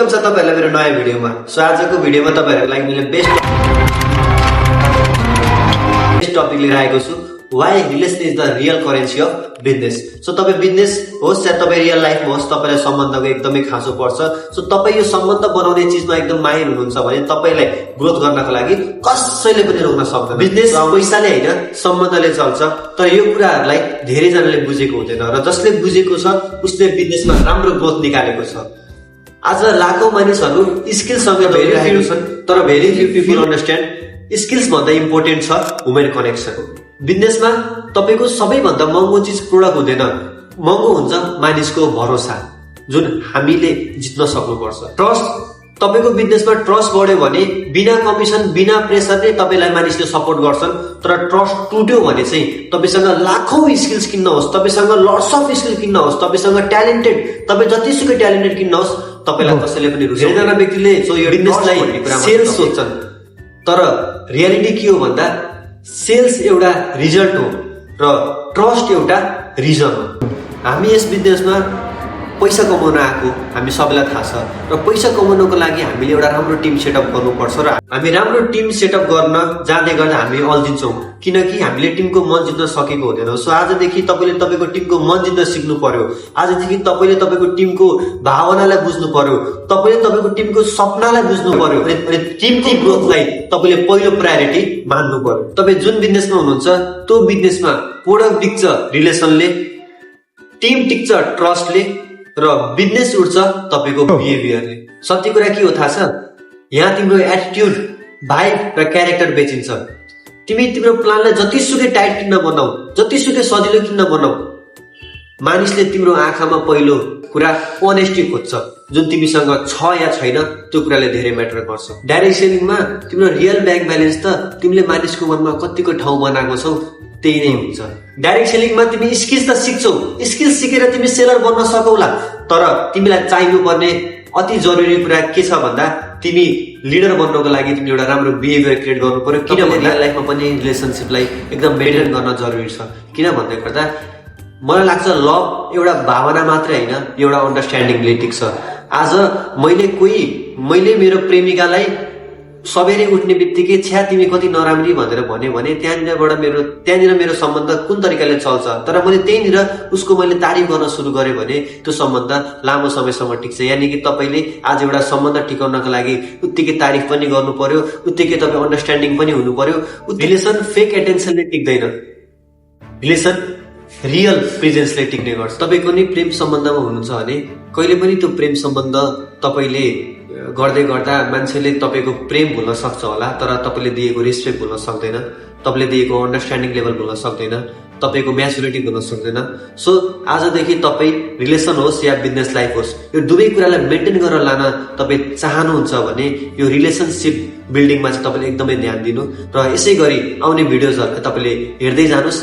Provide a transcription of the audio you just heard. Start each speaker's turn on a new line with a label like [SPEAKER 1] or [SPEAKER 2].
[SPEAKER 1] Welcome छ तपाईहरुलाई मेरो नयाँ भिडियोमा। सो आजको भिडियोमा तपाईहरुको लागि मैले बेस्ट टपिक लिएर आएको छु। Why relation is the real currency of business. So तपाई बिजनेस होस् या तपाई रियल लाइफमा होस्, तपाईलाई सम्बन्धको एकदमै खाँचो पर्छ। सो तपाई यो सम्बन्ध बनाउने चीजमा एकदम माहिर हुनुहुन्छ भने तपाईलाई ग्रोथ गर्नको लागि कसैले पनि रोक्न सक्दैन। बिजनेस पैसाले हैन, सम्बन्धले चल्छ। तर यो कुराहरुलाई धेरै जनाले बुझेको हुँदैन र जसले बुझेको छ उसले बिजनेसमा राम्रो ग्रोथ निकालेको छ। आज लाखौं मानिसहरु स्किल सँग दौडिरहेका छन्, तर भेरी फ्यु पीपल अन्डरस्ट्यान्ड स्किल्स भन्दा इम्पोर्टेन्ट छ ह्युमन कनेक्सन। बिजनेसमा तपाईको सबैभन्दा महँगो चीज प्रोडक्ट हुँदैन, महँगो हुन्छ मानिसको भरोसा, जुन हामीले जित्न सक्नुपर्छ। ट्रस्ट, तपाईको बिजनेसमा ट्रस्ट बढ्यो भने बिना कमिसन बिना प्रेसरले तपाईलाई मानिसले सपोर्ट गर्छन्। तर ट्रस्ट टुट्यो भने चाहिँ तपाईसँग लाखौं स्किल्स किन्न होस्, तपाईसँग लट्स अफ स्किल किन्न होस्, तपाईसँग ट्यालेन्टेड, तपाई जतिसुकै ट्यालेन्टेड किन्न होस्, तपाईलाई कसैले पनि रुचाउँदैन। धेरैजना व्यक्तिले सो यो बिजनेसलाई सेल्स सोच्छन्, तर रियालिटी के हो भन्दा सेल्स एउटा रिजल्ट हो र ट्रस्ट एउटा रिजन हो। हामी यस बिजनेसमा पैसा कमाउन आएको हामी सबैलाई थाहा छ र पैसा कमाउनको लागि हामीले एउटा राम्रो टिम सेटअप गर्नुपर्छ र हामी राम्रो टिम सेटअप गर्न जाँदै गर्दा हामी अल्झिन्छौँ, किनकि हामीले टिमको मन जित्न सकेको हुँदैन। सो आजदेखि तपाईले तपाईको टिमको मन जित्न सिक्नु पर्यो। आजदेखि तपाईले तपाईको टिमको भावनालाई बुझ्नु पर्यो, तपाईले तपाईको टिमको सपनालाई बुझ्नु पर्यो अनि टिमको ग्रोथलाई तपाईले पहिलो प्रायोरिटी मान्नु पर्यो। तपाई जुन बिजनेसमा हुनुहुन्छ त्यो बिजनेसमा प्रोडक्ट टिक्छ रिलेसनले, टिम टिक्छ ट्रस्टले र बिजनेस उड्छ तपाईको बिहेभियरले। सत्य कुरा के हो थाहा छ? यहाँ तिम्रो एटिट्युड, भाइब र क्यारेक्टर बेचिन्छ। तिमी तिम्रो प्लानलाई जतिसुकै टाइट किन बनाऊ, जतिसुकै सजिलो किन बनाऊ, मानिसले तिम्रो आँखामा पहिलो कुरा अनेस्टी खोज्छ। जुन तिमीसँग छ या छैन त्यो कुराले धेरै म्याटर गर्छ। डाइरेक्ट सेलिङमा तिम्रो रियल ब्याङ्क ब्यालेन्स त तिमीले मानिसको मनमा कतिको ठाउँ बनाएको छौ त्यही नै हुन्छ। डाइरेक्ट सेलिङमा तिमी स्किल्स त सिक्छौ, स्किल्स सिकेर तिमी सेलर बन्न सकौला, तर तिमीलाई चाहिनुपर्ने अति जरुरी कुरा के छ भन्दा तिमी लिडर बन्नको लागि तिमीले एउटा राम्रो बिहेभियर क्रिएट गर्नु पर्यो। किनभने रियल लाइफमा पनि रिलेसनशिपलाई एकदम मेन्टेन गर्न जरुरी छ। किन भन्दै गर्दा मलाई लाग्छ लभ एउटा भावना मात्रै हैन, एउटा अन्डरस्ट्यान्डिङले टिक्छ। आज मैले मेरो प्रेमिकालाई सबेरै उठ्ने बित्तिकै छ्या तिमी कति नराम्री भनेर भन्यो भने त्यहाँनिर मेरो सम्बन्ध कुन तरिकाले चल्छ। तर मैले त्यहीँनिर उसको मैले तारिफ गर्न सुरु गरेँ भने त्यो सम्बन्ध लामो समयसम्म टिक्छ। यानि कि तपाईले आज एउटा सम्बन्ध टिकाउनको लागि उत्तिकै तारिफ पनि गर्नु पर्यो, उत्तिकै तपाईँ अन्डरस्ट्यान्डिङ पनि हुनु पर्यो। रिलेसन फेक एटेन्सनले टिक्दैन, रिलेसन रियल प्रेजेन्सले टिक्ने गर्छ। तपाईँ कुनै प्रेम सम्बन्धमा हुनुहुन्छ भने कहिले पनि त्यो प्रेम सम्बन्ध तपाईले गर्दै गर्दा मान्छेले तपाईको प्रेम भुल्न सक्छ होला, तर तपाईले दिएको रेस्पेक्ट भुल्न सक्दैन, तपाईले दिएको अन्डरस्ट्यान्डिङ लेभल भुल्न सक्दैन, तपाईको म्याचुरिटी भुल्न सक्दैन। सो आजदेखि तपाई रिलेसन होस् या बिजनेस लाइफ होस्, यो दुवै कुरालाई मेन्टेन गरेर लान तपाई चाहनुहुन्छ भने यो रिलेसनशिप बिल्डिङमा चाहिँ तपाईले एकदमै ध्यान दिनु र यसै गरी आउने भिडियोजहरु तपाईले हेर्दै जानुस्।